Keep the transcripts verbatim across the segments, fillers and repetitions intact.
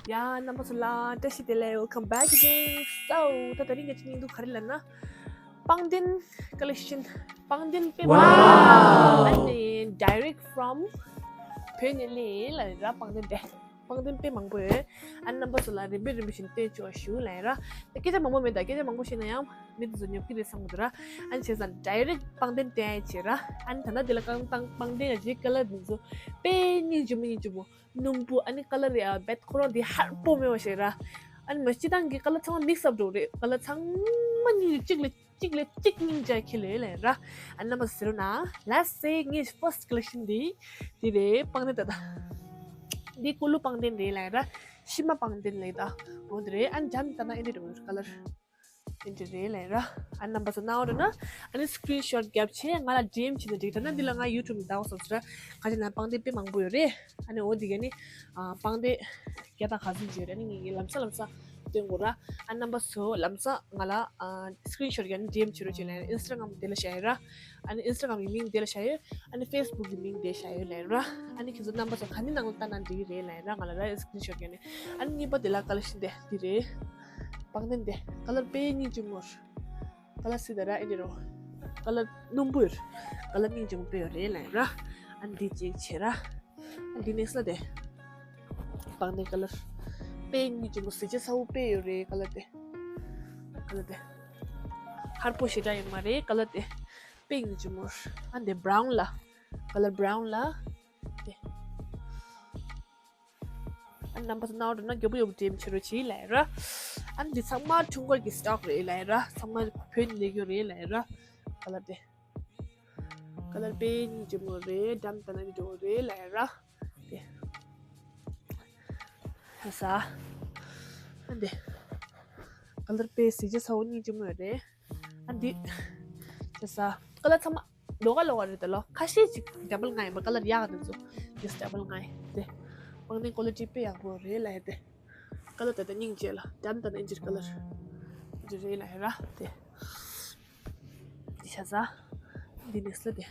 ཡ། རྣམ་པ་ཚོ་ལ་བཀྲ་ཤིས་བདེ་ལེགས། Welcome back again. So ད་དེ་རིང་ང་ཚོའི་སྙིང་སྡུག་ག་རེ་ལབ་ན། པང་གདན་collection. པང་གདན་དཔེ་མང་པོ། Wow. ཨ་ནི་direct from བོད་ནས་སླེབས་ལབ་ར། པང་གདན་དེ། པང་གདན་དཔེ་མང་པོ་ཡོད། ཨ་ནི་རྣམ་པ་ཚོ་ལ་རིམ་པས་རིམ་པས་བཞིན་སྟོན་བཅུག་ཞུ་ལབ་ར། ད་སྐད་ཆ་མང་པོ་མེད། ད་སྐད་ཆ་མང་པོ་བཤད་ན་ཡང་མི་དེ་ཚོ་ཉོབ་ཀྱི་རེད་བསམ་གི་འདུག་ར། ཨ་ནི་བྱས་ཙང་direct པང་གདན་སྟོན་བྱས་ར། ཨ་ནི་ད་ལྟ་དེ་ལ་རྐང་ཐང་པང་གདན་ཡ་གཅིག་ཀ་ལར་དེ་ཚོ་དཔེ་སྙིང་རྗེ་མོ་སྙིང་རྗེ་མོ། སྣུམ་པོ། ཨ་ནི་ཀ་ལར་ཡ་བེད་ཁོ་རང་དེ་ཧར་པོ་མེད་པ་ཞིག་ར། ཨ་ནི་མ་སྤྱི་བཏང་གི་ཀ་ལར་ཚང་མ་mix up འགྲོ་རེད། ཀ་ལར་ཚང་མ་སྙིང་རྗེ། གཅིག་ལས་གཅིག་ལས་གཅིག་སྙིང་རྗེ་ཁྱེར་ལེ་ལབ་ར། ཨ་ནི་རྣམ་པ་ཟེར་ན། Let's say ངའི་first collection འདི་འདི་རེད། པང་གདན་ད་ད། འདི་ཀུ་ལུ་པང་གདན་རེད་ལབ་ར། ཤི་མ་པང་གདན་ལབ་ད། འོ་འདི་རེད། ཨ་ནི་འཇམ་ད་ན་ཨེ་འདྲ་འགྲོ་ཀ་ལར། ཨེ་འདྲ་རེད་ལབ་ར། ཨ་ནི་རྣམ་པ་ཚོ་ནའོ་རེད་ན། ཨ་ནི་screenshot རྒྱབ་བྱས་ང་ལ་DM བྱས་ན་འགྲིག་ད་ན་འདི་ལ་ང་YouTube ནས་ལྟ་བ་སོགས་ཟེར་ར། ག་ཅི་ན་པང་གདན་དཔེ་མང་པོ་ཡོད་རེད། ཨ་ནི་འོ་འདི་ག་ནི་པང་གདན་རྒྱ་དང་ག་ཚོད་ཅིག་རེད། ཨ་ནི་ངས་ངས་ལམ་སང་ལམ་སང་སྟོན་དགོས་ར། ཨ་རྣམ་པ་ཚོ་ལམ་སང་ང་ལ་screenshot ཡང་DM བྱེད་རོགས་བྱེད་ལ། Instagram དེ་ལ་བཞག་ཡོད་ར། ཨ་ནི་Instagram གི་link དེ་ལ་བཞག་ཡོད། ཨ་ནི་Facebook གི་link དེ་བཞག་ཡོད་ལ་ར། ཨ་ནི་ཁྱེད་ཚོ་རྣམ་པ་ཚོ་ག་ནི་ནང་ལ་ལྟ་ན་འགྲིག་གི་རེད་ལ་ར། ང་ལ་ར་screenshot ཡང་ནི། ཨ་ནི་གཉིས་པ་དེ་ལ་collection དེ་འདི་རེད། པང་གདན་དེ་ཀ་ལར་དཔེ་སྙིང་རྗེ་མོ་རེད། ཀ་ལར་སི་ད་ར་ཨེ་འདྲ་རོ། ཀ་ལར་སྣུམ་པོ་ཡོད། ཀ་ལར་སྙིང་རྗེ་མོ་དཔེ་ཡོད་རེད་ལ་ར། ཨ་ནི་འདི་གཅིག་བྱས་ར། འདི་next ལ་དེ། པང་གདན་ཀ་ལར་དཔེ་སྙིང་རྗེ་མོ། གཟི་བརྗིད་ཚ་བོ་དཔེ་ཡོད་རེད། ཀ་ལར་དེ། ཀ་ལར་དེ། ཧར་པོ་ཞེ་དྲག་ཡོད་མ་རེད། ཀ་ལར་དེ་དཔེ་སྙིང་རྗེ་མོ། ཨ་འདི་brown ལ། ཀ་ལར་brown ལ། དེ། ཨ་རྣམ་པ་ཚོ་ནའོ་འགྲོ་ན་མགྱོགས་པོ་མགྱོགས་པོ་DM བྱེད་རོགས་བྱེད་ལབ་ར། ཨ་འདི་ཚང་མ་ཁྲུང་ཀོར་གྱི་stock རེད་ལབ་ར། ཚང་མ་བོད་ནས་སླེབས་རྒྱུ་རེད་ལབ་ར། ཀ་ལར་དེ། ཀ་ལར་དཔེ་སྙིང་རྗེ་མོ་རེད། འཇམ་ད་ན་འདི་འགྲོ་རེད་ལབ་ར། དེ། ཧ་ས། ཨ་འདི། ཀ་ལར་དཔེ་གཟི་བརྗིད་ཚ་བོ་སྙིང་རྗེ་མོ་རེད། ཨ་འདི། ཧ་ས། ཀ་ལར་ཚང་མ་ལོགས་ཀ་ལོགས་ཀ་རེད་དེ་ལོ། ཁ་ཤས་ཅིག་double ང་ཡིན་པ། ཀ་ལར་ཡག་དེ་ཚོ་this double ང་ཡིན་དེ། པང་གདན་quality དཔེ་ཡག་པོ་རེད་ལབ་ཡ་དེ། ཀ་ལར་དེ་དང་སྙིང་རྗེ་ལ། འཇམ་ད་ན་ཨེ་འདྲ་ཀ་ལར་འདི་རེད་ལབ་ཡ་ར་དེ། འདི་ཤ་ཟ། འདི་next ལ་དེ།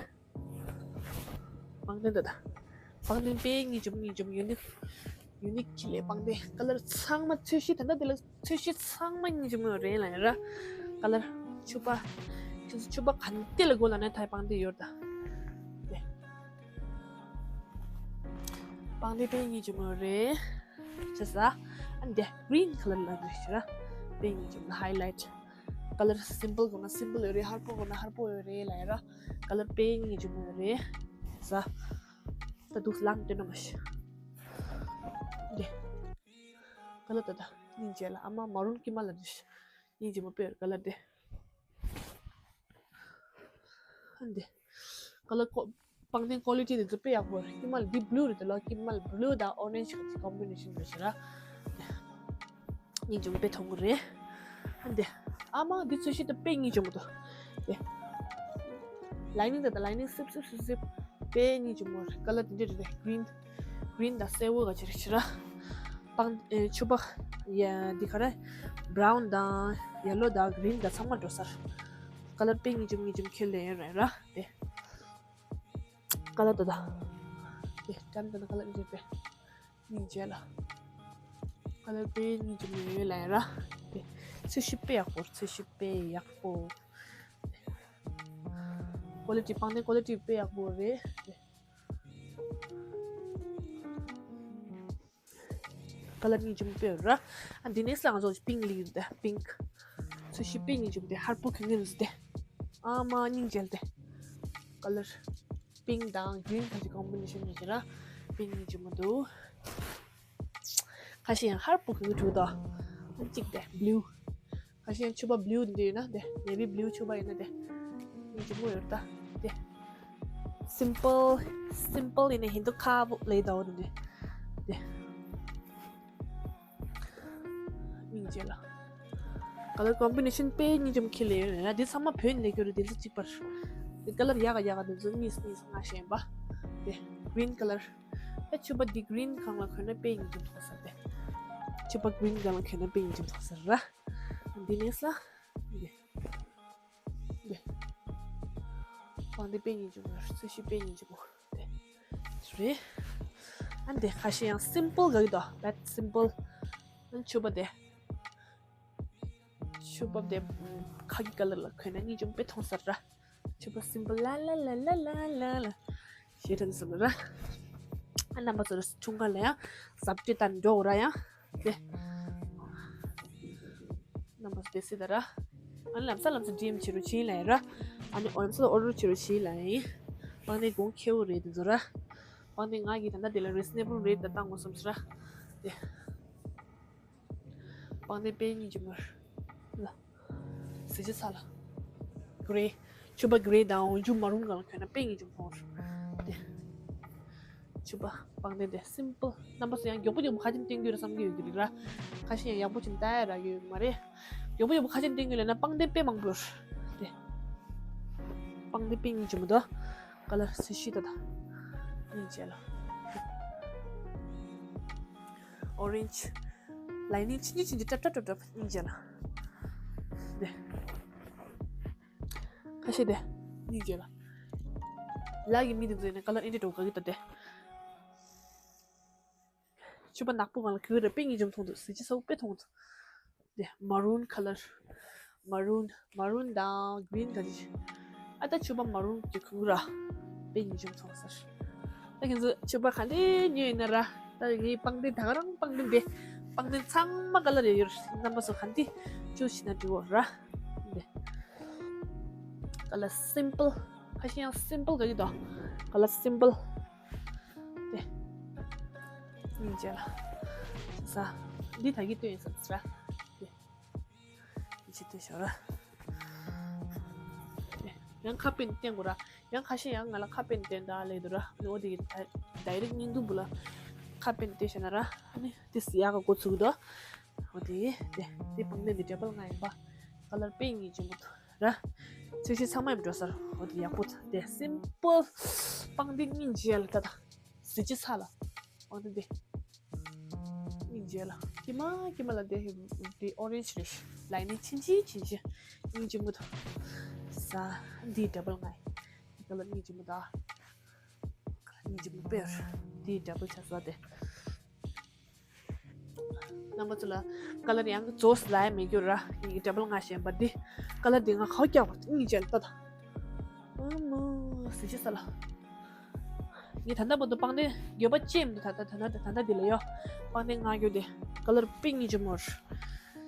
པང་གདན་ད་ད། པང་གདན་དཔེ་སྙིང་རྗེ་མོ་སྙིང་རྗེ་མོ། unique unique ཁྱེར་ལེ། པང་གདན་ཀ་ལར་ཚང་མ་ཚོས་གཞི་ད་ལྟ་དེ་ལ་ཚོས་གཞི་ཚང་མ་སྙིང་རྗེ་མོ་རེད་ལབ་ཡ་ར། ཀ་ལར་ཕྱུ་པ། ཁྱེད་ཚོ་ཕྱུ་པ་ག་འདི་ལ་དགོས་ལབ་ན་ད་པང་གདན་ཡོད་ད། དེ། པང་གདན་དཔེ་སྙིང་རྗེ་མོ་རེད། ཤ་ཟ། ཨ་འདི་green ཀ་ལར་ལ་རེད་ཤ་ར། དཔེ་སྙིང་རྗེ་མོ། highlight ཀ་ལར་simple དགོས་ན་simple ཡོད་རེད། ཧར་པོ་དགོས་ན་ཧར་པོ་ཡོད་རེད་ལབ་ཡ་ར། ཀ་ལར་དཔེ་སྙིང་རྗེ་མོ་ཡོད་རེད། ཤ་ཟ། ད་འདུག་ལངས་སྟོན་ན་མ་ཤི། འདི། ཀ་ལར་ད་ད་སྙིང་རྗེ་ལ། ཨ་མ་maroon ཀི་མ་ལ་རེད་ཤ། སྙིང་རྗེ་མོ་དཔེ་ཡོད་ཀ་ལར་དེ། འདི། ཀ་ལར་ཀོ། པང་གདན་quality དེ་ཚོ་དཔེ་ཡག་པོ་རེད། ཀི་མ་ལ་འདི་blue རེད་དེ་ལོ། ཀི་མ་ལ་blue དང་orange གི་combination རེད་ཤ་ར། སྙིང་རྗེ་མོ་དཔེ་མཐོང་གི་རེད། འདི། ཨ་མ་འདི་ཚོས་ཤི་ད་དཔེ་སྙིང་རྗེ་མོ་འདུག་དེ། lining དང་lining སིབ་སིབ་སིབ་སིབ་དཔེ་སྙིང་རྗེ་མོ་རེད། ཀ་ལར་དེ་འདྲ་རེད། green green དང་སེར་པོ་ག་ཅི་རེད་ཤ་ར། པང་ཨེ་ཕྱུ་པ་ཡ་འདི་ག་རེ་brown དང་yellow དང་green དང་ཚང་མ་འགྲོ་ས་རེད། ཀ་ལར་དཔེ་སྙིང་རྗེ་མོ་སྙིང་རྗེ་མོ་ཁྱེར་ལེ་ཡོད་རེད་ར་དེ། ཀ་ལར་ད་ད། དེ་འཇམ་ད་ན་ཀ་ལར་སྙིང་རྗེ་དཔེ། སྙིང་རྗེ་ལ། ཀ་ལར་དཔེ་སྙིང་རྗེ་མོ་ཡོད་ལབ་ཡ་ར། དེ། ཚོས་གཞི་དཔེ་ཡག་པོ། ཚོས་གཞི་དཔེ་ཡག་པོ། quality པང་གདན་quality དཔེ་ཡག་པོ་རེད། དེ། ཀ་ལར་སྙིང་རྗེ་མོ་དཔེ་ཡོད་ར། ཨ་འདི་next ལ་ང་ཚོ་pink ལི་ཡོད་དེ། pink ཚོས་གཞི་དཔེ་སྙིང་རྗེ་མོ་དེ། ཧར་པོ་གྱོན་གྱོན་ཟེར་དེ། ཨ་མ་སྙིང་རྗེ་ལ་དེ། ཀ་ལར་pink དང་green ག་ཅི་combination ཡོད་ཀྱི་ར། དཔེ་སྙིང་རྗེ་མོ་འདུག་ཁ་ཤས་ཡང་ཧར་པོ་གྱོན་གྱོན་འདུག་ད། ཨ་གཅིག་དེ་blue ཁ་ཤས་ཡང་ཕྱུ་པ་blue འདི་ཡོད་ན་དེ་navy blue ཕྱུ་པ་ཡོད་ན་དེ། སྙིང་རྗེ་མོ་ཡོད་ད། དེ། simple simple ཡིན་ན་ཧིན་དུ་ཁ་བོ་ལེ་ད་འོ་དེ། དེ། སྙིང་རྗེ་ལ། ཀ་ལར་combination དཔེ་སྙིང་རྗེ་མོ་ཁྱེར་ལེ་ཡོད་རེད་ན། འདི་ཚང་མ་བོད་ནས་སླེབས་རྒྱུ་རེད། དེ་ཚོ་གཅིག་པར། དེ་ཀ་ལར་ཡག་ག་ཡག་ག་དེ་ཚོ་གཉིས་གཉིས་ང་ཞེན་པ། དེ་green ཀ་ལར། ཨ་ཕྱུ་པ་འདི་green སྒང་ལ་གྱོན་ན་དཔེ་སྙིང་རྗེ་མཐོང་ས་དེ། ཕྱུ་པ་green སྒང་ལ་གྱོན་ན་དཔེ་སྙིང་རྗེ་མཐོང་ས་ར། འདི་next ལ། འདི། འདི། པང་གདན་དཔེ་སྙིང་རྗེ་མོ། ཚོས་གཞི་དཔེ་སྙིང་རྗེ་མོ། དེ་རེད། ཨ་འདི་ཁ་ཤས་ཡང་སིམ་པལ་ག་གི་དོ་བེད་སིམ་པལ། ཨ་ཕྱུ་པ་དེ། ཕྱུ་པ་དེ་ཁ་གི་ཀ་ལར་ལ་གོན་ན་སྙིང་རྗེ་མོ་དཔེ་མཐོང་ས་ར། ཕྱུ་པ་སིམ་པལ་ལ་ལ་ལ་ལ་ལ་ལ་ལ། ཞེས་དྲན་སོང་ར། ཨ་རྣམ་པ་ཚོ་ར་ཆུང་ཀ་ལ་ཡང་ཟབ་ཏེ་དང་འགྲོ་ར་ཡང་། དེ། རྣམ་པ་ཚོ་དེ་སྲིད་ད་ར། ཨ་ནི་ལམ་སང་ལམ་སང་ཌི་ཨེམ་བྱེད་རོགས་བྱིན་ལ་ཡིན་ར། ཨ་ནི་ཨོ་ལམ་སང་ཨོ་ཌར་བྱེད་རོགས་བྱིན་ལ་ཡིན། པང་གདན་གོང་ཁེ་བོ་རེད་དེ་ཚོ་ར། པང་གདན་ང་གིས་ད་ལྟ་དེ་ལ་རི་ཛི་ནེ་བལ་རེད་ད་བཏང་དགོས་བསམ་སོང་ར། དེ། པང་གདན་དཔེ་སྙིང་རྗེ་མོ་ར། གཟི་བརྗིད་ཚ་ལ། གྷི་རེ། ཕྱུ་པ་གྷི་རེ་དང་འོག་འཇུག་མ་རུང་གང་ལ་གྱོན་ན་དཔེ་ངེས་ཅུང་ཕོངས། དེ། ཕྱུ་པ་པང་གདན་དེ་སིམ་པལ། རྣམ་པ་ཚོ་ཡང་མགྱོགས་པོ་མགྱོགས་པོ་ཁ་ཆེམས་བསྟན་རྒྱུ་རེད་བསམ་གྱི་ཡོད་ཀྱི་རེད་ར། ཁ་ཤས་ཡང་ཡག་པོ་ཅིག་ལྟ་ཡ་རག་ཡོད་མ་རེད། མགྱོགས་པོ་མགྱོགས་པོ་ཁ་ཆེམས་བསྟན་རྒྱུ་ལས་ན་པང་གདན་དཔེ་མང་པོ་ཡོད་རེད། དེ། པང་གདན་དཔེ་ངེས་ཅུང་མི་འདུག་ཀ་ལར་སི་ཤི་ད་ད། ངེས་བྱས་ལ། ཨོ་རེན་ཇི། ལའི་ནིང་ཆུང་ཆུང་ཆུང་ཆུང་ཀྲབ་ཀྲབ་ཀྲབ་ཀྲབ་སྙིང་རྗེ་ལ། དེ། ཁ་ཤས་དེ། སྙིང་རྗེ་ལ། ལ་གི་མི་དེ་ཚོ་ཡིན་ན་ཀ་ལར་ཨེ་འདྲ་འགྲོ་ག་གི་ད་དེ། ཕྱུ་པ་ནག་པོ་གང་ལ་གི་རེ་དཔེ་ངེས་ཅུང་མཐོང་འདུག་གཟི་བརྗིད་ཚ་པོ་དཔེ་མཐོང་འདུག་དེ་མ་རུན་ཁ་ལར། མ་རུན། མ་རུན་དང་གི་རིན་ག་རེ། ཨ་ད་ཕྱུ་པ་མ་རུན་གྱི་གུ་ར། དཔེ་ངེས་ཅུང་མཐོང་ས། ད་ཁྱེད་ཚོ་ཕྱུ་པ་ག་འདྲས་ཉོས་ཡིན་ན་ར། ད་ངའི་པང་གདན་ད་ག་རང་པང་གདན་པས། པང་གདན་ཚང་མ་ཀ་ལར་ཡོད་ཡོད་རེད། རྣམ་པ་ཚོ་ག་འདི་ཅུ་ཤི་ན་འགྲིག་གོ་ར། འདི། ཀ་ལར་སིམ་པལ། ཁ་ཤས་ཡང་སིམ་པལ་ག་གི་དོ། ཀ་ལར་སིམ་པལ། དེ། སྙིང་རྗེ་ལ། ས། འདི་ད་གི་སྟོན་ཡིན་ས་ར། དེ། ཅི་ཏི་ཤོ་ར། ཡང་ཁ་པན་བསྟན་དགོས་ར། ཡང་ཁ་ཤས་ཡང་ང་ལ་ཁ་པན་བསྟན་ད་ལས་འདུག་ར། ནོ་དེ་གི་ཌའི་རེག་སྙིང་དུམ་བུ་ལ་ཁ་པན་བསྟན་ཤ་ན་ར། ཨ་ནི་དེ་སི་ཡག་ག་འགོ་ཚུགས་འདུག་འོ་དེ་དེ་དེ་པང་གདན་དེ་ཌ་བལ་ལྔ་ཡིན་པ། ཀ་ལར་དཔེ་ངེས་ཅུང་མཐོང་ར། ཚོས་གཞི་ཚང་མ་ཡང་འགྲོ་སར་འོ་དེ་ཡག་པོ་དེ་སིམ་པལ། པང་གདན་སྙིང་རྗེ་ལ་ད་ད། གཟི་བརྗིད་ཚ་ལ། འོ་ན་དེ། སྙིང་རྗེ་ལ། ཀྱེ་མ་ཀྱེ་མ་ལ་དེ་དེ་ཨོ་རེན་ཇི་རེད། ལའི་ནིང་ཆུང་ཆུང་ཆུང་ཆུང་། སྙིང་རྗེ་མོ་དང་། ས། འདི་ཌ་བལ་ལྔ་ཡིན། འདི་ཀ་ལར་སྙིང་རྗེ་མོ་དང་། སྙིང་རྗེ་མོ་དཔེ་ཡོད། འདི་ཌ་བལ་ཆ་ས་དེ། རྣམ་པ་ཚོ་ལ་ཀ་ལར་ཡང་རྫོགས་ལ་ཡ་མེད་རྒྱུ་ར། ངས་ཌ་བལ་ལྔ་བཤད་པ་འདི། ཀ་ལར་འདི་ང་ཁ་བ་སྐྱག་པ་སྙིང་རྗེ་ལ་ལྟ་ད། ཨ་མ་གཟི་བརྗིད་ཚ་ལ། ངས་ད་ལྟ་བར་དུ་པང་གདན་འགྱོད་པ་ཅི་ཡང་མི་འདུག་ད་ལྟ་ད་ལྟ་ད་ལྟ་འདི་ལ་ཡོད། པང་གདན་ང་འགྱོད་དེ་ཀ་ལར་པིང་གཉིས་ཀྱི་མོར།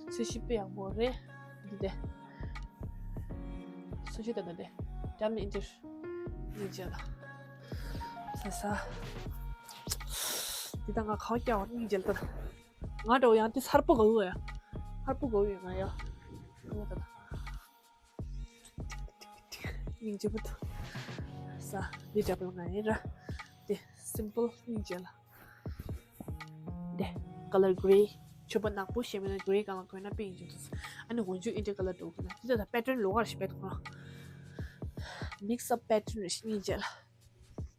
ཚོས་གཞི་དཔེ་ཡག་པོ་རེད། འདི་དེ། ཚོས་གཞི་ད་ལྟ་དེ། འགྲམ་ནས་འདིར། གཉིས་བྱས་ལ། ས་ས། འདི་ད་ང་གང་རྒྱག་གཉིས་བྱས་ལ་ད། ང་འདྲ་བོ་ཡང་དེ་སར་པོ་ག་བོ་ཡ། སར་པོ་ག་བོ་ཡ་ང་ཡ། ང་ད་ད། སྙིང་རྗེ་པོ་འདུག་ས། འདི་འདྲ་པོ་ང་ཡིན་ར། དེ་སིམ་པལ་སྙིང་རྗེ་ལ། དེ་ཀ་ལར་གྷི་རེ། ཕྱུ་པ་ནག་པོ་ཞེས་མིན་ན་གྷི་རེ་གང་ལ་གོན་ན་དཔེ་སྙིང་རྗེ་འདུག་ཨ་ནི་འོན་ཆུ་ཨིན་ཏྲི་ཀ་ལར་འདུག་ན་དེ་ད་པེ་ཊརན་ལོགས་ཀ་རེ་ཞིག་པེ་འདུག་ན། མིག་སི་ཨབ་པེ་ཊརན་རེ་ཞིག་སྙིང་རྗེ་ལ།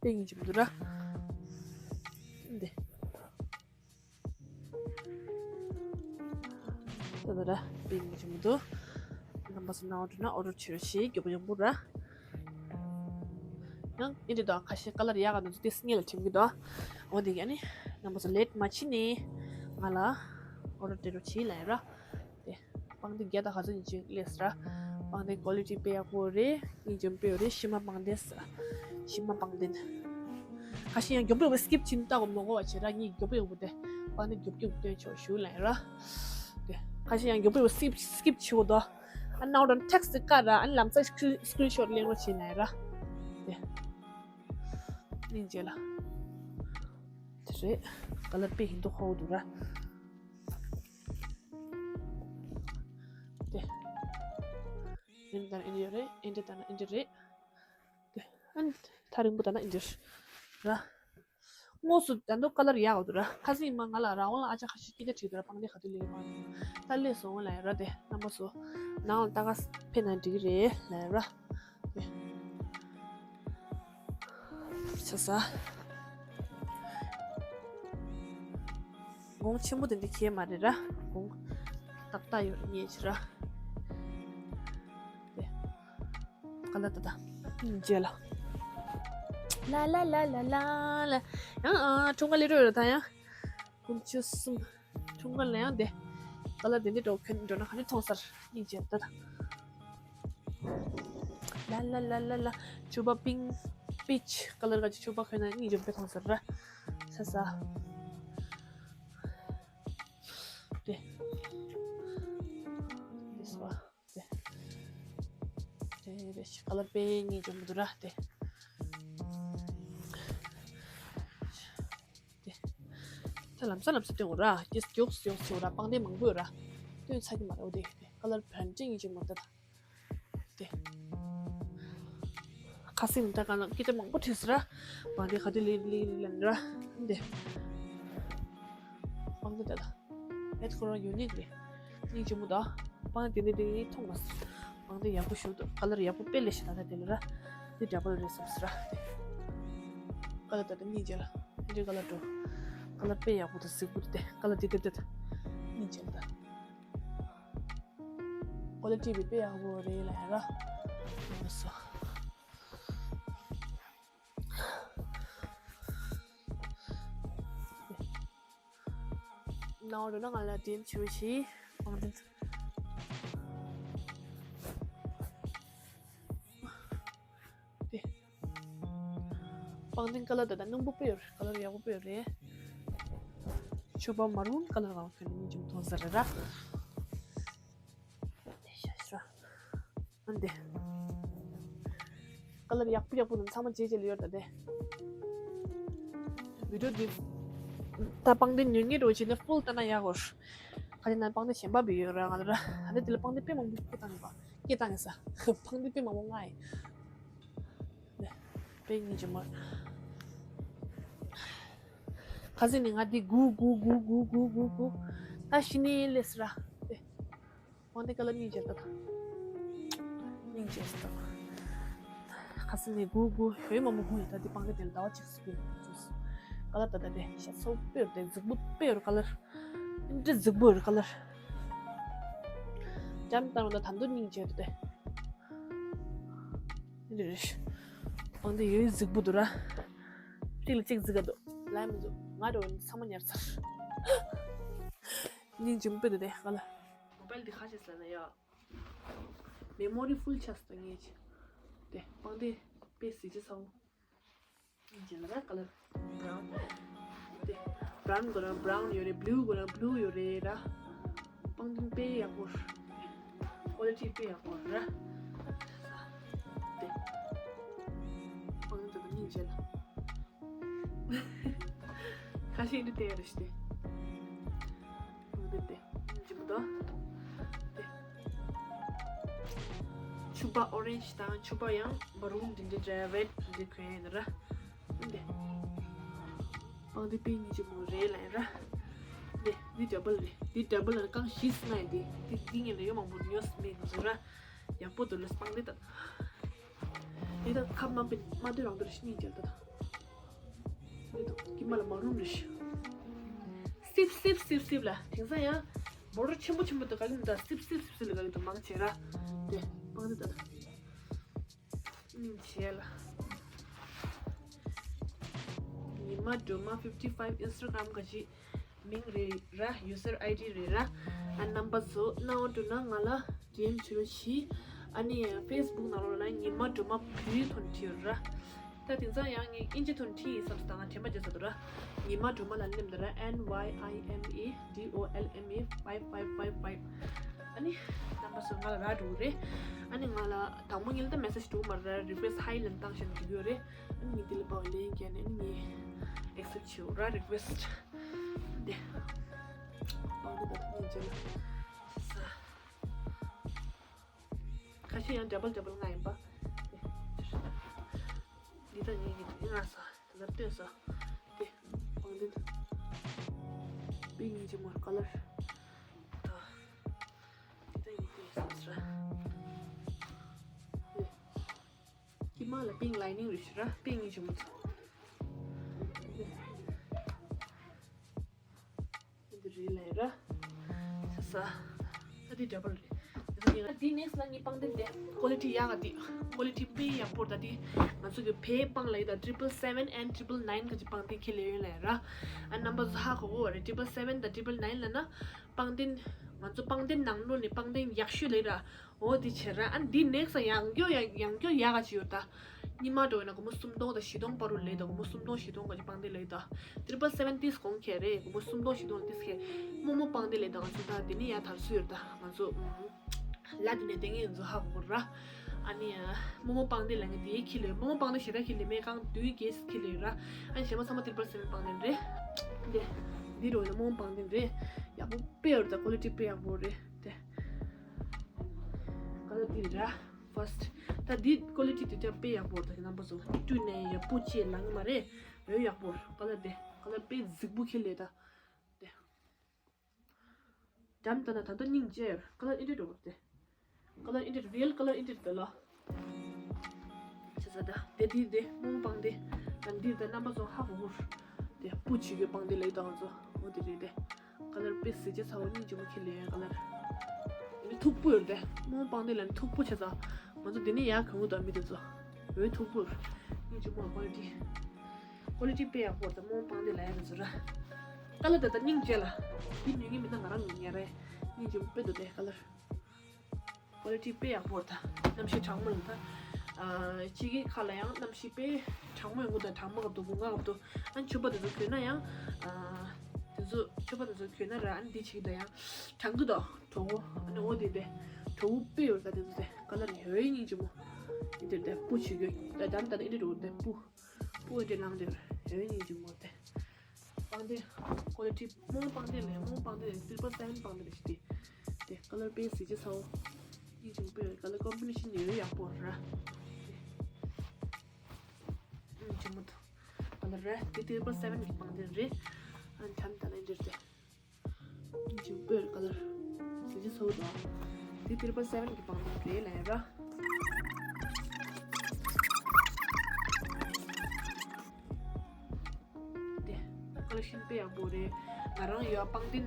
དཔེ་སྙིང་རྗེ་མི་འདུག་ར། འདི། ད་ད་ར་པིང་ཆེན་པོ་འདུག་རྣམ་པ་ཚོ་ནང་འགྲོ་ན་ཨོ་རོ་ཆེ་རུ་ཞིག་མགྱོགས་པོ་ཡོང་པོ་ར། ཡང་ཨིན་དྲི་དང་ཁ་ཤས་ཀ་ལར་ཡག་ག་འདུག་དེ་སྙེ་ལ་ཁྲིམ་གི་འདུག་འོ་དེ་ག་ནི་རྣམ་པ་ཚོ་ལེད་མ་ཕྱི་ནས་ང་ལ་ཨོ་རོ་དེ་རུ་ཕྱི་ལ་ཡ་ར། དེ། པང་གདན་བརྒྱ་དང་ག་ཚོད་ཡིན་ཅིག་ལས་ར། པང་གདན་ཀོ་ལི་ཊི་དཔེ་ཡག་པོ་རེད། སྙིང་རྗེ་མོ་དཔེ་ཡོད་རེད། ཤི་མ་པང་གདན་ཟེར། ཤི་མ་པང་གདན། ཁ་ཤས་ཡང་མགྱོགས་པོ་སི་ཀིབ་བྱིན་ལྟ་གོ་མ་གོ་བ་བྱེད་ར། ངས་མགྱོགས་པོ་ཡོང་པོ་དེ་པང་གདན་མགྱོགས་མགྱོགས་སྟོན་ཆོག་ཞུ་ལ་ཡ་ར། དེ་ཁ་ཤས་ཡང་མགྱོགས་པོ་སི་ཀིབ་སི་ཀིབ་བྱེད་གོ་དོ། ཨ་ནའོ་དང་ཊེག་སི་དེ་བཀར་ར། ཨ་ནི་ལམ་སང་སི་ཀི་རིན་ཤོཊ་ལེན་རོགས་བྱེད་ལ་ཡ་ར། དེ། སྙིང་རྗེ་ལ། དེ་རེད། ཀ་ལར་དཔེ་ཧིན་དུ་ཧོ་འདུག་ར། དེ། ཨིན་ད་ན་ཨིན་དྲི་རེད། ཨིན་དྲི་ད་ན་ཨིན་དྲི་རེད། དེ། ཨན་ཐག་རིང་པོ་ད་ན་ཨིན་དྲི་ར། དངོས་སུ་ད་དུང་ཀ་ལར་ཡག་འདུག་ར། ཁ་སང་ཡིན་མ་ང་ལ་རང་དབང་ལ་ཨ་ཅག་ཁ་ཤས་སྐད་ཆ་དྲིས་འདུག་ར། པང་གདན་ག་དུས་ལེན་པ་ད་ལས་སོང་ལ་ཡ་ར། དེ་རྣམ་པ་ཚོ་ནང་ལ་ལྟ་ག་ཕེབས་ན་འགྲིག་གི་རེད་ལ་ཡ་ར། དེ། ཆ་ས། གོང་ཆེན་པོ་དེ་འདྲ་གས་མ་རེད་ར། གོང་ཏག་ཏག་ཡོད་རེད་ངེས་ཅི་ར། དེ། ག་ལ་ད་ད། རྗེས་ལ། ལ་ལ་ལ་ལ་ལ་ལ། ཡང་ཨ་འཁྲུངས་སྐར་སླེབས་འགྲོ་ཡོད་རེད་ད་ཡང་། དགུ་བཅུ་གསུམ། འཁྲུངས་སྐར་ལ་ཡང་དེ། ཀ་ལར་དེ་འདྲ་འདྲ་བོ་གྱོན་འགྲོ་ན་ག་འདྲ་མཐོང་ས་རེད་སྙིང་རྗེ་ད་ད། ལ་ལ་ལ་ལ་ལ། ཕྱུ་པ་པིང་། པིཆ་ཀ་ལར་ག་ཅིག་ཕྱུ་པ་གྱོན་ན་སྙིང་རྗེ་པོ་དཔེ་མཐོང་ས་རེད། ས་ས། དེ། དེ་སོ། དེ། དེ་རེད་ཤག་ཀ་ལར་དཔེ་སྙིང་རྗེ་མོ་འདུག་ར་དེ། དེ། ད་ལམ་སང་ལམ་སང་སྟོན་དགོས་ར། དེ་མགྱོགས་སུ་མགྱོགས་སུ་ར། པང་གདན་མང་པོ་ཡོད་ར། སྟོན་ཚར་གྱི་མ་རེད་འོ་དེ། དེ་ཀ་ལར་བན་ཅིང་ཡིན་ཅིག་མ་ད་ད། དེ། ཁ་སང་ད་ག་ན་སྐད་ཆ་མང་པོ་དྲིས་ར། པང་གདན་ག་དུས་ལེན་ལེན་ལེན་ར། དེ། པང་གདན་ད་ད། ཨེ་ཁོ་རང་ཡུ་ནིག་རེད། སྙིང་རྗེ་མོ་ད། པང་གདན་དེ་འདྲ་དེ་མཐོང་མ་སོང་། པང་གདན་ཡག་པོ་ཞིག་འདུག་ཀ་ལར་ཡག་པོ་དཔེ་ལེགས་ཤིག་ད་ལྟ་དེ་ལ་ར། འདི་འདྲ་པོ་རེད་བསམ་སོང་ར། ཀ་ལར་ད་ལྟ་སྙིང་རྗེ་ལ། འདི་འདྲའི་ཀ་ལར་འགྲོ། ཀ་ལར་དཔེ་ཡག་པོ་དང་གཟིགས་པོ་དེ་ཀ་ལར་དེ་དེ་དེ་ད། སྙིང་རྗེ་ལ་ད། ཀ་ལར་ཊི་བི་དཔེ་ཡག་པོ་རེད་ལ་ཡ་ར། ཡོང་སོང་། ནའོ་རུ་ན་ང་ལ་དེ་ཆུ་ཤི། དེ། པང་གདན་ཀ་ལར་ད་ལྟ་སྣུམ་པོ་དཔེ་ཡོད་རེད། ཀ་ལར་ཡག་པོ་དཔེ་ཡོད་རེད། ཕྱུ་པ་མ་རུན་ཀ་ལར་གང་ཁྱོད་ནི་ཅུང་མཐོང་ས་རེད་ར། དེ་ཤ་ཤ། ཨ་འདི། ཀ་ལར་ཡག་པོ་ཡག་པོ་ནི་ཚང་མ་རྗེས་རྗེས་ལ་ཡོད་ད་དེ། བི་ཌིའོ་འདི། ད་པང་གདན་ཉོ་ངེས་འགྲོ་བྱས་ནས་ཕུལ་ལྟ་ན་ཡག་གོ། ཁ་ཅིག་ན་པང་གདན་གཞན་པ་བི་ཡོད་ར་ང་ལ་ར། ཨ་འདི་དེ་ལ་པང་གདན་དཔེ་མང་པོ་སྐྱེ་བཏང་ཡོད་པ། སྐྱེ་བཏང་ཡོད་ས། པང་གདན་དཔེ་མང་པོ་ལྔ་ཡིན། དཔེ་སྙིང་རྗེ་མོ། ཁ་སང་ནས་ང་འདི་སྒུག་སྒུག་སྒུག་སྒུག་སྒུག་སྒུག་ད་ཤི་ནས་སླེབས་ར། དེ། པང་གདན་ཀ་ལར་སྙིང་རྗེ་ད་ད། སྙིང་རྗེ་ད། ཁ་སང་ནས་སྒུག་སྒུག་ཡོད་མ་མོ་ཧུ་ཡི་ད་འདི་པང་གདན་དེ་ལ་ཟླ་བ་གཅིག་སུ་སྤེལ་འདུག་ཀ་ལར་ད་ད་དེ་ཤ་ཚོ་དཔེ་རུ་དེ་གཟུགས་པོ་དཔེ་རུ་ཀ་ལར། འདི་གཟུགས་པོ་རུ་ཀ་ལར། འཇམ་ཏང་རུ་ད་ད་འདུག་སྙིང་རྗེ་ད་དེ། འདི་རེད། འོ་འདི་ཡོད་གཟིགས་པོ་འདུག་ར། གཅིག་ལ་གཅིག་གཟིགས་ཀ་འདུག་ལན་མི་འདུག་ང་འགྲོ་ཚང་མ་ཉར་ཚར། སྙིང་རྗེ་མོ་དཔེ་འདུག་དེ་ག་ལ། མོ་བལ་འདི་ཁ་ཤས་ལ་ན་ཡ། མེ་མོ་རི་ཕུལ་ཆགས་སོང་ངས་ཅི། དེ་པང་དེ་དཔེ་གཟིགས་ཅི་ཚང་། སྙིང་རྗེ་ལ་ར་ཀ་ལར། བྷ་རའུན། དེ། བྷ་རའུན་དགོས་ན་བྷ་རའུན་ཡོད་རེད། བྷུ་ལུ་དགོས་ན་བྷུ་ལུ་ཡོད་རེད་ར། པང་གདན་དཔེ་ཡག་པོ། ཀོ་ལི་ཊི་དཔེ་ཡག་པོ་ར། དེ། པང་གདན་དེ་སྙིང་རྗེ་ལ། ཁ་ཤས་འདི་དེ་རེད་ཤི་དེ། པང་གདན་དེ། སྙིང་རྗེ་མོ་དོ། དེ། ཕྱུ་པ་ཨོ་རེན་ཇི་དང་ཕྱུ་པ་ཡང་མ་རུན་འདི་འདྲ་འདྲ་རེད་འདི་འདྲ་གོན་ཡིན་ར། འདི། པང་འདི་དཔེ་སྙིང་རྗེ་མོ་རེད་ལ་ཡིན་ར། འདི་འདི་ཌ་བལ་རེད། འདི་ཌ་བལ་ལ་རྐང་བཞི་ལྔ་ཡིན། འདི་འདི་འདི་ངས་ལ་ཡོད་མང་པོ་ཉོས་མེད་ནི་ར། ཡག་པོ་འདུག་ལ་པང་འདི་ད། འདི་ད་ཁ་མ་པིན་མ་འདི་རང་འདི་ར་སྙིང་རྗེ་ད་ད། འདི་ད་ཀི་མ་ལ་མ་རུང་རེད་ཤི། སིབ་སིབ་སིབ་སིབ་ལ་དེང་སང་ཡང་། འབོར་ཆེན་པོ་ཆེན་པོ་དུ་ག་ལེན་ད་སིབ་སིབ་སིབ་སིབ་ལ་ག་ལེན་དུ་མང་ཆེ་ར། དེ་པང་འདི་ད་ད། སྙིང་རྗེ་ལ། ཉི་མ་སྒྲོལ་མ་fifty five Instagram ག་ཅི་མིང་རེད་ར། user ID རེད་ར། ཨ་རྣམ་པ་བཟོ་གནང་བ་འགྲོ་ན་ང་ལ་DM བྱེད་རོགས་གྱིས། ཨ་ནི་Facebook ནང་ལོགས་ལ་ཉི་མ་སྒྲོལ་མ་བོད་ཡིག་ཐོག་ནས་བྲིས་ཡོད་ར། ད་དེང་སང་ཡང་ངས་ཨིན་ཇི་ཐོག་ནས་བྲིས་ཡིན་བསམ་སོང་། ད་ང་དྲན་པ་བརྗེད་ཚར་འདུག་ར། ཉི་མ་སྒྲོལ་མ་ལ་ནེམ་ད་ར། N Y I M A D O L M A five five five five། ཨ་ནི་རྣམ་པ་ཚོ་ང་ལ་རག་འགྲོ་གི་རེད། ཨ་ནི་ང་ལ་དང་པོ་ཉིད་ལ་ད་message འགྲོ་གི་མ་རེད་ར། request hi ལན་བཏང་བཞིན་འགྲོ་གི་ཡོད་རེད། ཨ་ནི་ངས་དེ་ལ་དཔའ་བ་ལན་བརྒྱབ་ནས་ཨ་ནི་ངས་accept བྱེད་ར་request། དེ་ཨ་ནི་ད་ཉིན་བྱེད་ལ་ས། ཁ་ཤས་ཡང་double double ལྔ་ཡིན་པ། འདི་ད་ངས་ཀྱི་ལྔ་ས་ལབ་སྟོན་ས། དེ་པང་འདི་ད། པིང་ཡིན་གྱི་མོར་ཀ་ལར། ད་འདི་ད་ངས་སྟོན་ས་ས། དེ་ཀི་མ་ལ་པིང་ལའི་ནིང་རེ་ཞུ་ར། པིང་ཡིན་གྱི་མོ་ཚོ། འདི་རེད་ལས་ར། ས་ས། ཨ་འདི་double རེད། འདི་next་ལ་ངའི་པང་གདན་དེ་quality་ཡག་ག་དེ་quality་དཔེ་ཡག་པོ་རེད། ད་དེ་ང་ཚོ་གི་བལ་པང་ལ་ཡོད་ད། triple seven and triple nine་གི་པང་དེ་ཁྱེར་ལེ་ཡོད་ལེ་ར། ཨ་རྣམ་པ་ཚོ་ཧ་གོ་གོ་རེད། triple seven་དང་triple nine་ལ་ན་པང་གདན་ང་ཚོ་པང་གདན་ནང་ལོགས་ནས་པང་གདན་ཡག་ཤོས་ལེ་ར། འོ་དེ་བྱེད་ར། ཨ་འདི་next་ཡང་སྐྱོ་ཡང་ཡང་སྐྱོ་ཡག་ག་ཅིག་ཡོད་ད། ཉི་མ་འགྲོ་ཡིན་ན་སྒོར་མོ་སུམ་སྟོང་དང་བཞི་སྟོང་བར་དུ་ལེ་ད། སྒོར་མོ་སུམ་སྟོང་བཞི་སྟོང་གི་པང་གདན་ལེ་ད། triple seven་ཏིས་གོང་ཁེ་རེད། སྒོར་མོ་སུམ་སྟོང་བཞི་སྟོང་ཏིས་ཁེ། རྨོ་མོ་པང་གདན་ལེ་ད། ང་ཚོ་ད་དེ་ནི་ཡ་དར་སུ་ཡོད་ད། ང་ཚོ་ལ་དེ་ནས་དེ་ངས་ང་ཚོ་ཧ་གོ་ར། ཨ་ནི་རྨོ་མོ་པང་གདན་ལ་ངས་དེ་ཁྱེར་ལེ། རྨོ་མོ་པང་གདན་ཞེ་དྲག་ཁྱེར་ལེ་མེད་ཀང་དུས་གེས་ཁྱེར་ལེ་ར། ཨ་ནི་གཞན་པ་ཚང་མ་triple seven་པང་གདན་རེད། དེ་འདི་རོ་ཡིན་ན་རྨོ་མོ་པང་གདན་རེད། ཡག་པོ་དཔེ་ཡོད་ད། quality་དཔེ་ཡག་པོ་རེད་དེ། ཀ་ལར་འདི་ར། first། ད་འདི་quality་དེ་ཅག་དཔེ་ཡག་པོ་ད་རྣམ་པ་ཚོ་བཀྲུས་ནས་ཡག་པོ་བྱས་ལངས་མ་རེད། འོ་ཡག་པོ་ཀ་ལར་དེ། ཀ་ལར་དཔེ་གཟིགས་པོ་ཁྱེར་ལེ་ད། དེ། འགྲམ་ལྟ་ན་ད་ལྟ་སྙིང་རྗེ་ཡོད། ཀ་ལར་ཨེ་འདྲ་འགྲོ་བར་དེ། ཀ་ལར་ཨེ་འདྲ་real་ཀ་ལར་ཨེ་འདྲ་དེ་ལ། ཆ་ས་ད། དེ་འདི་དེ་རྨོ་མོ་པང་གདན། ད་འདི་ད་རྣམ་པ་ཚོ་ཧ་གོ་གོ་ར། དེ་སྤུ་བྱེད་རྒྱུ་པང་གདན་ལེ་ད་ང་ཚོ། འོ་དེ་རེད་དེ། ཀ་ལར་དཔེ་གཟི་བརྗིད་ཚ་བོ་སྙིང་རྗེ་མོ་ཁྱེར་ལེ་ཡོད་ཀ་ལར། མི་མཐུག་པོ་ཡོད་དེ། རྨོ་མོ་པང་གདན་ལ་མི་མཐུག་པོ་བྱས་ཙང་། ང་ཚོ་འདི་ནས་ཡར་གོན་གོ་དང་མི་དེ་ཚོ། འོ་མཐུག་པོ་རེད། སྙིང་རྗེ་མོ་quality། quality་དཔེ་ཡག་པོ་དང་རྨོ་མོ་པང་གདན་ལ་ཡ་རེད་ཚོ་ར། ཀ་ལར་ད་ད་སྙིང་རྗེ་ལ། འདི་ཉོ་ངེས་མི་ན་ང་རང་ཉོ་ཉེ་རེད། སྙིང་རྗེ་མོ་དཔེ་འདུག་དེ་ཀ་ལར། quality་དཔེ་ཡག་པོ་རེད་ད། གནམ་གཤིས་གྲང་མོ་ཡིན་ད། ཨ་ཕྱི་རྒྱལ་ཁག་ལ་ཡང་གནམ་གཤིས་དཔེ་གྲང་མོ་ཡོང་གི་འདུག་གྲང་མོ་གི་འདུག་དགུན་ཁ་གི་འདུག་ཨ་ཕྱུ་པ་དེ་ཚོ་གྱོན་ན་ཡང་། ཨ་དེ་ཚོ་ཕྱུ་པ་དེ་ཚོ་གྱོན་ན་ར། ཨ་ནི་འདི་བྱེད་ཀྱི་འདུག་ཡང་གྲང་གི་འདུག་གྲོགས་པོ། ཨ་ནི་འོ་དེ་དེ་གྲོགས་པོ་དཔེ་ཡོད་ད། དེ་ཚོ་དེ་ཀ་ལར་ཡོད་སྙིང་རྗེ་མོ། འདི་དེ་དེ་སྤུ་བྱེད་རྒྱུ་ད་ད་ད་འདི་འདྲ་འགྲོ་དེ་སྤུ། སྤུ་འདི་ལངས་དེ་ཡོད་སྙིང་རྗེ་མོ་དེ། པང་གདན། quality་རྨོ་མོ་པང་གདན་ལས་རྨོ་མོ་པང་གདན་ལས་triple seven་པང་གདན་ལས་ཤི་དེ། དེ་ཀ་ལར་དཔེ་གཟི་བརྗིད་ཚ་བོ། སྙིང་རྗེ་མོ་དཔེ་ཀ་ལར་combination་ཡོད་ཡག་པོ་ར། དེ་སྙིང་རྗེ་མོ་དུ། ཀ་ལར་ར་དེ་triple seven་གི་པང་གདན་རེད། ཨ་འཐམ་ད་ལ་འདིར་དེ། སྙིང་རྗེ་མོ་དཔེ་ཀ་ལར་གཟི་བརྗིད་ཚ་བོ་དང་། དེ་triple seven་གི་པང་གདན་རེད་ལ་ཡ་ར། དེ་collection་དཔེ་ཡག་པོ་རེད། ང་རང་ཡོད་པང་གདན་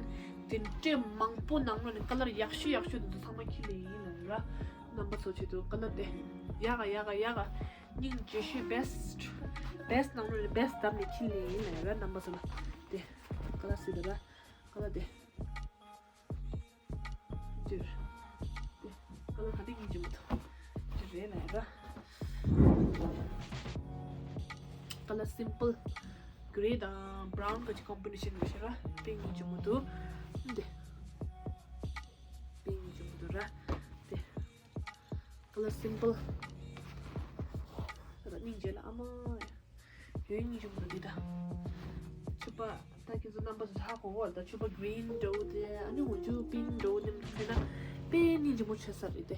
དེ་འདྲའི་མང་པོ་ནང་ལོགས་ནས་ཀ་ལར་ཡག་ཤོས་ཡག་ཤོས་དེ་ཚོ་ཚང་མ་ཁྱེར་ལེ་ཡིན་ལ་ར། རྣམ་པ་ཚོ་ཆེད་དུ་ཀ་ལར་དེ་ཡག་ག་ཡག་ག་ཡག་ག་སྙིང་རྗེ་ཤོས་best best་ནང་ལོགས་ནས་best་བདམས་ནས་ཁྱེར་ལེ་ཡིན་ལ་ར། རྣམ་པ་ཚོ་ལ་དེ་ཀ་ལར་ཟེར་དེ་ར། ཀ་ལར་དེ། འདིར། ཀ་ལར་ག་དེ་ཡིན་གྱི་མི་འདུག་འདི་རེད་ལ་ཡ་ར། ཀ་ལར་simple། grey་དང་brown་གི་combination་རེད་ཤག་ར། pink་ཡིན་གྱི་མི་འདུག་འདི། pink་ཡིན་གྱི་མི་འདུག་ར། འདི། ཀ་ལར་simple། ད་ལྟ་སྙིང་རྗེ་ལ་ཨ་མ། ཡོད་སྙིང་རྗེ་མོ་འདི་ད། ཕྱུ་པ་ད་ཁྱེད་ཚོ་རྣམ་པ་ཚོ་ཧ་གོ་གོ་ད། ཕྱུ་པ་green་འདྲ་བོ་དེ་ཨ་ནི་འོ་ཇུ་pink་འདྲ་བོ་ནེམ་ཕེ་ན་དཔེ་སྙིང་རྗེ་མོ་ཆེ་ས་རེད་དེ།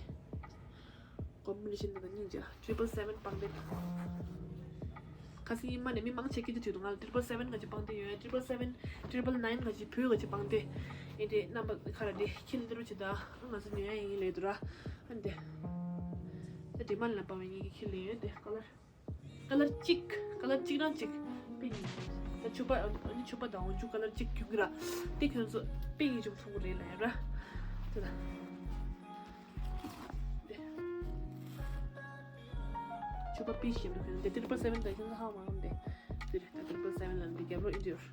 combination་འདི་ད་སྙིང་རྗེ་triple seven་པང་གདན། ཁ་སང་ཉི་མ་ནས་མི་མང་ཆེ་ཁྱེད་ཚོ་དྲིས་འདུག་ང་ལ་triple seven་ག་ཅིག་པང་གདན་ཡོད། triple seven triple nine་ག་ཅིག་བོད་ག་ཅིག་པང་གདན། ཨེ་དེ་རྣམ་པ་ཁ་ར་དེ་ཁྱེད་ལ་འདི་རུ་ཆེ་ད་ང་ཚོ་ཉོ་ཡ་ཡིན་ལེ་འདུག་ར། ཨ་ནི་དེ་ད་དེ་མ་ལ་པང་བའི་ངེད་ཀྱི་ཁྱེད་ལེ་ཡོད་དེ་ཀ་ལར། ཀ་ལར་གཅིག་ཀ་ལར་གཅིག་རང་གཅིག་དཔེ་ཡིན། ད་ཕྱུ་པ་ཨ་ནི་ཕྱུ་པ་དང་འོ་ཇུ་ཀ་ལར་གཅིག་གྱོན་གྱི་ར། དེ་ཁྱོད་ཚོ་དཔེ་ཡིན་ཅུང་མཐོང་གི་རེད་ལ་ཡ་ར། དེ་ད། དེ། ཕྱུ་པ་དཔེ་ཞིམ་རེད་ཁྱོད་དེ་triple seven་དང་ཁྱོད་ཚོ་ཧ་མ་གོ་འདི། དེ་རེད་ད་triple seven་ལ་འདི་རྒྱབ་ལོགས་ཨིན་ཇོར།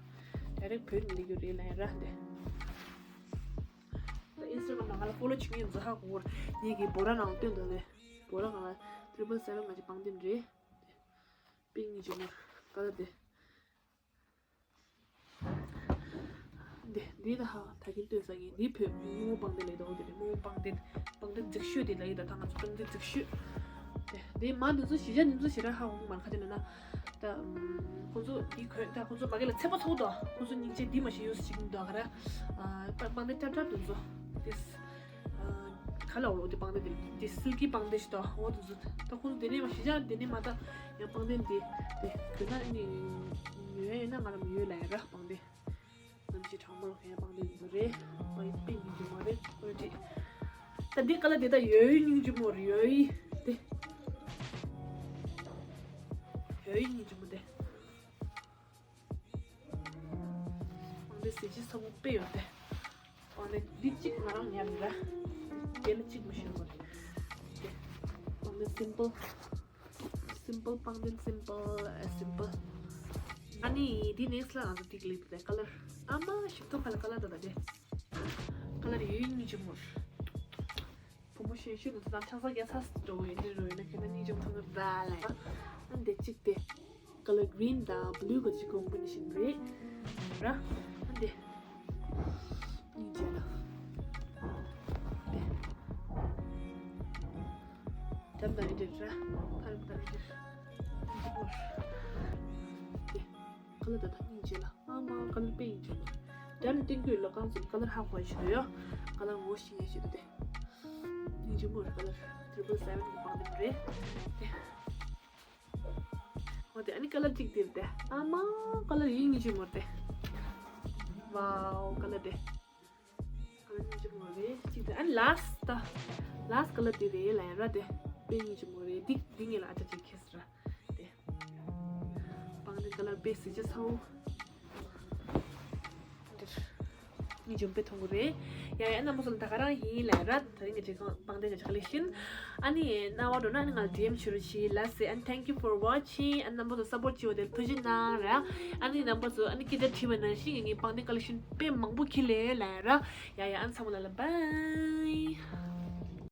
direct་བོད་ནས་འདི་རྒྱུ་རེད་ལ་ཡ་ར་འདི། ད་Instagram་ལ་ང་ལ་follow་བྱེད་མཁན་ཡིན་ཚོ་ཧ་གོ་གོ་ངེད་ཀྱི་བོ་ར་ནང་སྟོན་འདུག་ལེ། བོ་ར་ང་ལ་triple seven་ང་ཅིག་པང་གདན་རེད། དེ། པིང་ཡིན་ཅུང་མོ་ཀ་ལར་དེ། འདི་འདི་ད་ཧ་ད་གིན་ལྟོས་ས་ཡིན། འདི་བོད་རྨོ་མོ་པང་གདན་ལས་དོ་དེ་རེད། རྨོ་མོ་པང་གདན་པང་གདན་རྫིག་ཤོས་དེ་ལ་ཡིན་ད། ད་ང་ཚོ་པང་གདན་རྫིག་ཤོས་དེ་འདི་མ་འདི་ཚོ་གཞིས་ཆགས་འདི་ཚོ་ཞེ་དྲག་ཧ་གོ་མ་རེད། ཁ་ཅིག་ན་ན་ད་ཁོ་ཚོ་འདི་གོན་ད་ཁོ་ཚོ་མ་གི་ལ་ཚེ་པོ་ཚོགས་དོ། ཁོ་ཚོ་སྙིང་རྗེ་འདི་མ་ཤེས་ཡོད་ཟེར་གྱི་འདུག་ག་ར། པང་པང་གདན་ཀྲབ་ཀྲབ་འདི་ཚོ་དེ། ག་ལ་འོ་དེ་པང་གདན་དེ་དེ་སིལ་ཀི་པང་གདན་ཞིག་ཏོ། འོ་དེ་ཚོ་ད་ཁོང་དེ་ནས་མ་གཞིས་ཆགས་དེ་ནས་མ་ད་ཡང་པང་གདན་དེ་དེ་གྱོན་ན་ནི་ཉོ་ཡ་ཡོད་ན་ང་རང་ཡོད་ལ་ཡ་ར། པང་གདན་ནམ་ཞིག་གྲང་མོར་གྱོན་ཡ་པང་གདན་དེ་ཚོ་རེད། པང་གདན་དཔེ་སྙིང་རྗེ་མོ་རེད། ཨོ་རེད། ད་འདི་ག་ལ་དེ་ད་ཡོད་སྙིང་རྗེ་མོ་རེད། ཡོད་དེ་ཡོད་སྙིང་རྗེ་མོ་དེ། པང་གདན་གཟི་བརྗིད་ཚ་པོ་དཔེ་ཡོད་དེ། པང་གདན་འདི་གཅིག་ང་རང་ཉར་ཡོད་ར། རྗེས་ལ་གཅིག་མི་ simple simple པང་གདན་simple simple ཨ་ནི་དེ་next ལ་ང་ཚོ་ཏིག་ལིབ་དེ་ཀ་ལར་ཨ་མ་ཞིབ་ཏུ་ཁ་ལ་ཀ་ལར་ད་ད་དེ་ཀ་ལར་ཡོད་གཉིས་ཀྱི་མོར། བུ་མོ་གཞོན་གཞོན་ནུ་དང་ཆང་ས་རྒྱག་ས་འགྲོ་བའི་འདི་རུ་ཡིན་ན་ཁྱོད་ན་གཉིས་ཀྱི་མཐོང་གི་ར་ལ་ཡ། ཨ་འདི་གཅིག་དེ་ཀ་ལར་green དང་blue གི་གཅིག་combination རེད་ར། ཨ་འདི་གཉིས་ཀྱི་ལ་འདི་འདམ་དང་ཨི་འདྲ་ར་ཕ་རམ་དང་ཨི་འདྲ་འདི་ཀ་ལར་ད་ད་གཉིས་ཀྱི་ལ། ཨ་མ་ཀ་ལར་དཔེ་ཡིན་ཅིག་འདྲ་ནི་ཏིང་ཀུའི་ལོ་རྐང་ཙམ་ཀ་ལར་ཧ་གོ་ཞིག་ཡོད། ཀ་ལར་ངོ་ཤེས་ངེས་ཤིག་འདུག་སྟེ། སྙིང་རྗེ་མོ་རེད། ཀ་ལར་triple seven གི་པང་གདན་རེད་དེ། འོ་དེ་ཨ་ནི་ཀ་ལར་གཅིག་དེ་རེད་དེ། ཨ་མ་ཀ་ལར་ཡིན་སྙིང་རྗེ་མོ་རེད་དེ། wow ཀ་ལར་དེ། ཀ་ལར་སྙིང་རྗེ་མོ་རེད་གཅིག་དེ། ཨ་ནི་last ད་last ཀ་ལར་དེ་རེད་ལ་ཡ་ར་དེ། དཔེ་སྙིང་རྗེ་མོ་རེད། འདི་འདི་ངེད་ལ་ཨ་ཅག་ཅིག་ཁེལ་སོང་ར། དེ། པང་གདན་ཀ་ལར་དཔེ་གཟི་བརྗིད་ཚ་བོ། འདིར། ངས་འཇོན་པོ་མཐོང་གི་རེད། ཡ་ཡ་རྣམ་པ་ཚོ་ད་ག་རང་ཡིན་ལ་ར། ད་རིང་གི་བྱེད་སྒང་པང་གདན་གྱི་ཆག་ལེ་ཤིན། ཨ་ནི་རྣ་བ་འགྲོ་ན་ཨ་ནི་ང་ལ་ཌི་ཨེམ་བྱེད་རོགས་གྱིས་ལ་སེ། and thank you for watching. ཨ་ནི་རྣམ་པ་ཚོ་སཔོར་བྱེད་པ་དེར་ཐུགས་རྗེ་གནང་ར། ཨ་ནི་རྣམ་པ་ཚོ་ཨ་ནི་སྐད་ཆ་དྲིས་པ་ནང་བཞིན་ངས་པང་གདན་ཀ་ལེ་ཤིན་དཔེ་མང་པོ་ཁྱེར་ལེ་ལ་ར། ཡ་ཡ་ཨ་ནི་ཚང་མ་ལ་ལ་bye.